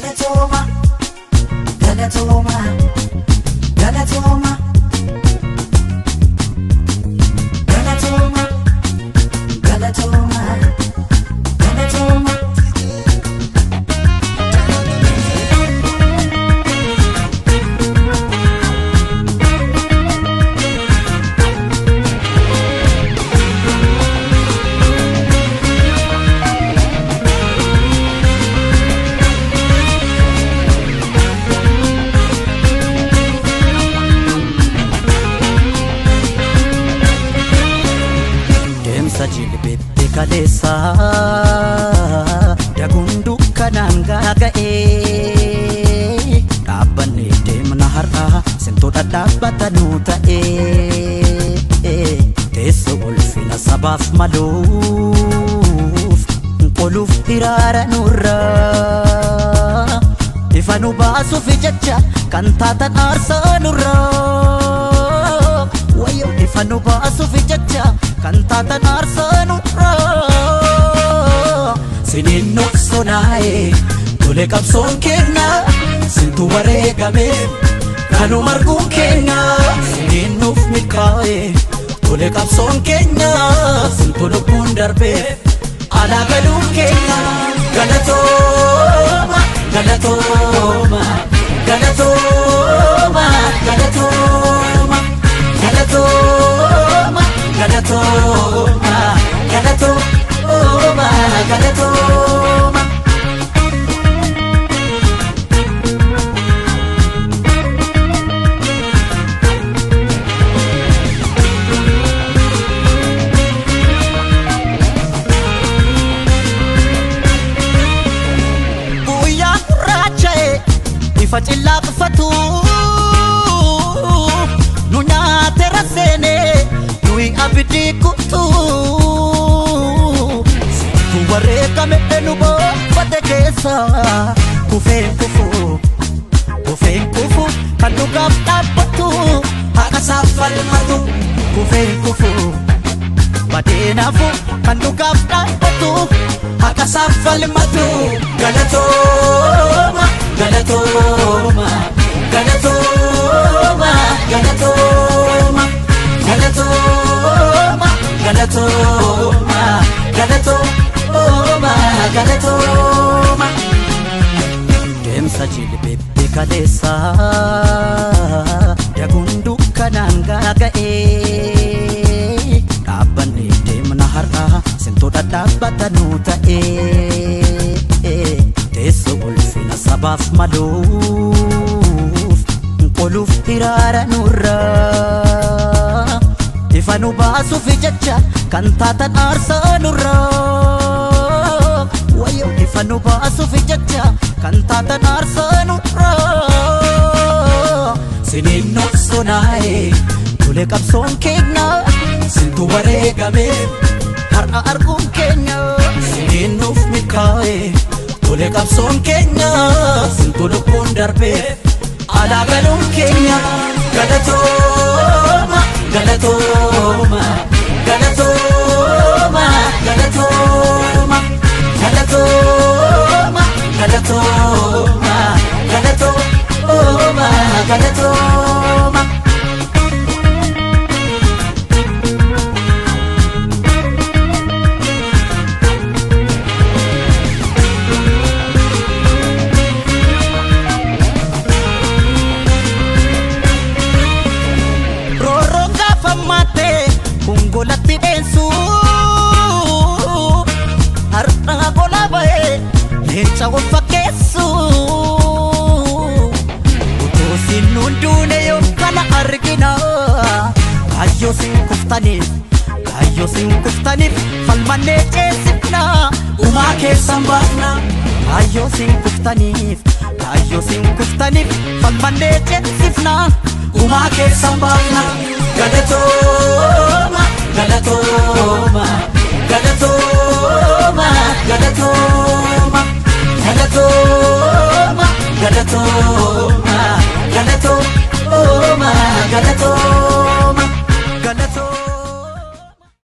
Galatooma, galatooma, galatooma. Galatooma, galatooma, galatooma. Deemsa jilbeetti kaleessa daguun dukkanaan gaaga'ee dhaabbannee deemna har'a sintoota dhaabbata nuu ta'ee teessoo ulfina sabaaf maluuf qoluuf hiraara nurraa ifa nu baasuuf jecha kan taatan aarsaa nurraa wayyo ifa nu baasuuf jecha kan taatan aarsaa nurraa siniin nuqsonaa'e tole qabsoon keenya sintu wareegame kanuma arguun keenya siniin nuuf milkaa'e tole qabsoon keenya sintu lubbuun darbe alaa galuun keenya. Galatooma, galatooma, galatooma, galatooma, galatooma, galatooma, galatooma, galatooma. Guyyaa gurraacha'e ifa cillaaqfatu nu nyaateera seenee nuyi abidii kuttu tu wareegame nu boonfate keessa kufeen kufu kufeen kufu kan dhugaaf dhaabbatu haqa isaaf falmatu kufeen kufu badeenaafu kan dhugaaf dhaabbatu haqa isaaf falmatu. Galatooma, galatooma, galatooma, galatooma, galatooma, galatooma, galatooma, galatooma. Deemsa jilbeetti kaleessa daguun dukkanaan gaaga'ee dhaabbannee deemna har'a sintoota dhaabbata nuu ta'ee teessoo ulfina sabaaf maluuf qoluuf hiraara nurraa ifa nu baasuuf jecha kan taatan aarsaa nurraa wayyo ifa nu baasuuf jecha kan taatan aarsaa nurraa siniin nuqsonaa'e tole qabsoon keenya sintu wareegame har'a arguun keenya siniin nuuf milkaa'e tole qabsoon keenya sintu lubbuun darbe alaa galuun keenya. Galatooma, galatooma, galatooma, galatooma, galatooma, galatooma, galatooma, galatooma. Roorroon gaafa maattee kun golatti dheensu har'a gola ba'ee leenca wal fakkeessu utuu sin hunduune yoo kana argina kaayyoo sin kuftaniif kaayyoo sin kuftaniif falmannee ceesifna umaa keessan baafna kaayyoo sin kuftaniif kaayyoo sin kuftaniif falmannee ceesifna umaa keessan baafna. Galatooma, galatooma.